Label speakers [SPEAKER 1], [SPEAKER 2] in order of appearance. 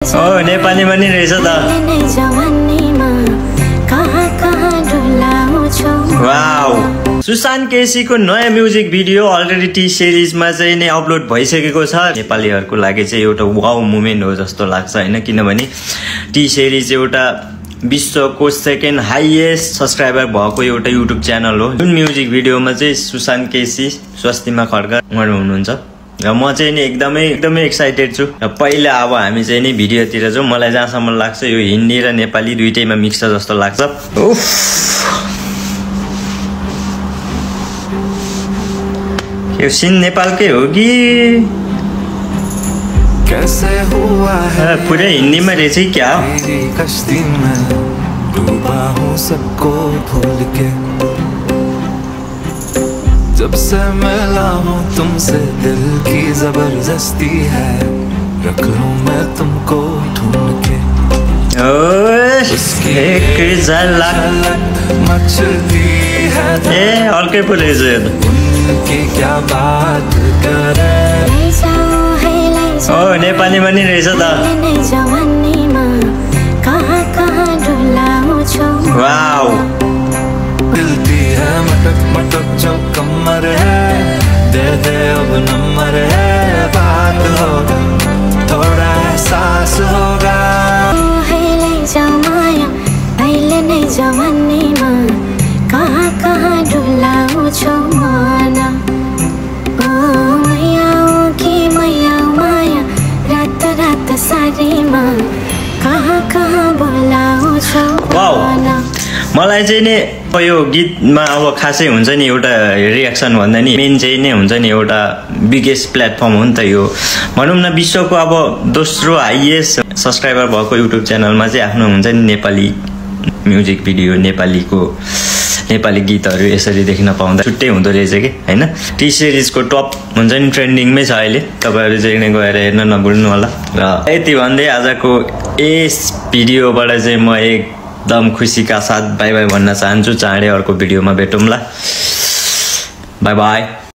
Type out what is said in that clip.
[SPEAKER 1] नेपाली पनि रहेछ त। वाउ, सुशान्त केसीको नयाँ म्युजिक भिडियो अलरेडी टी सिरिजमा चाहिँ नै अपलोड भइसकेको छ। नेपालीहरूको लागि चाहिँ एउटा वाउ मोमेन्ट हो जस्तो लाग्छ हैन, किनभने टी सिरिज एउटा विश्वको सेकेन्ड हाईएस्ट सब्सक्राइबर भएको एउटा युट्युब च्यानल हो। जुन म्युजिक भिडियोमा चाहिँ सुशान्त केसी, स्वस्तिमा खड्का उहाँहरू हुनुहुन्छ र म चाहिँ नि एकदमै एक्साइटेड छु। र पहिला अब हामी चाहिँ नि भिडियोतिर जाउँ। मलाई जहाँसम्म लाग्छ यो हिन्दी र नेपाली दुईटैमा मिक्स छ जस्तो लाग्छ। उफ, यो सिन नेपालकै हो कि
[SPEAKER 2] कैसे हुआ है
[SPEAKER 1] पुरै हिन्दीमा रहेछ क्या?
[SPEAKER 2] कश्ती में डूबा हूँ सबको भूल के, जब से मिला हूँ तुमसे दिल की जबरदस्ती है, रख लूँ मैं तुमको ढूंढ के।
[SPEAKER 1] एक झलक
[SPEAKER 2] मचती है
[SPEAKER 1] ए अर्कै पो रहेछ यो त।
[SPEAKER 2] उनकी क्या बात करें।
[SPEAKER 1] नेपाली पनि रहेछ त। वाउ,
[SPEAKER 2] दिलती है मटक मटक जो कमर है, दे दे अब नंबर है, बात होगा थोड़ा एहसास होगा।
[SPEAKER 3] कहाँ डुलाऊ छो माना, ओ मैया की मैया माया, रात रात सारीमा कहाँ बोलाऊ छो माना।
[SPEAKER 1] मलाई चाहिँ नि यो गीतमा अब खासै हुन्छ नि एउटा रियाक्सन भन्दा नि मेन चाहिँ नै हुन्छ नि एउटा बिगेस्ट प्लेटफर्म हो नि त यो। भनौँ न विश्वको अब दोस्रो हाइएस्ट सब्सक्राइबर भएको युट्युब च्यानलमा चाहिँ आफ्नो हुन्छ नि नेपाली म्युजिक भिडियो, नेपाली गीतहरू यसरी देख्न पाउँदा छुट्टै हुँदो रहेछ कि हैन। टी सिरिजको टप हुन्छ नि ट्रेन्डिङमै छ अहिले, तपाईहरु चाहिँ गएर हेर्न नभुल्नु होला। र यति भन्दै आजको यस भिडियोबाट चाहिँ म एकदम खुसीका साथ बाइ बाइ भन्न चाहन्छु। चाँडै अर्को भिडियोमा भेटौँला। Bye bye.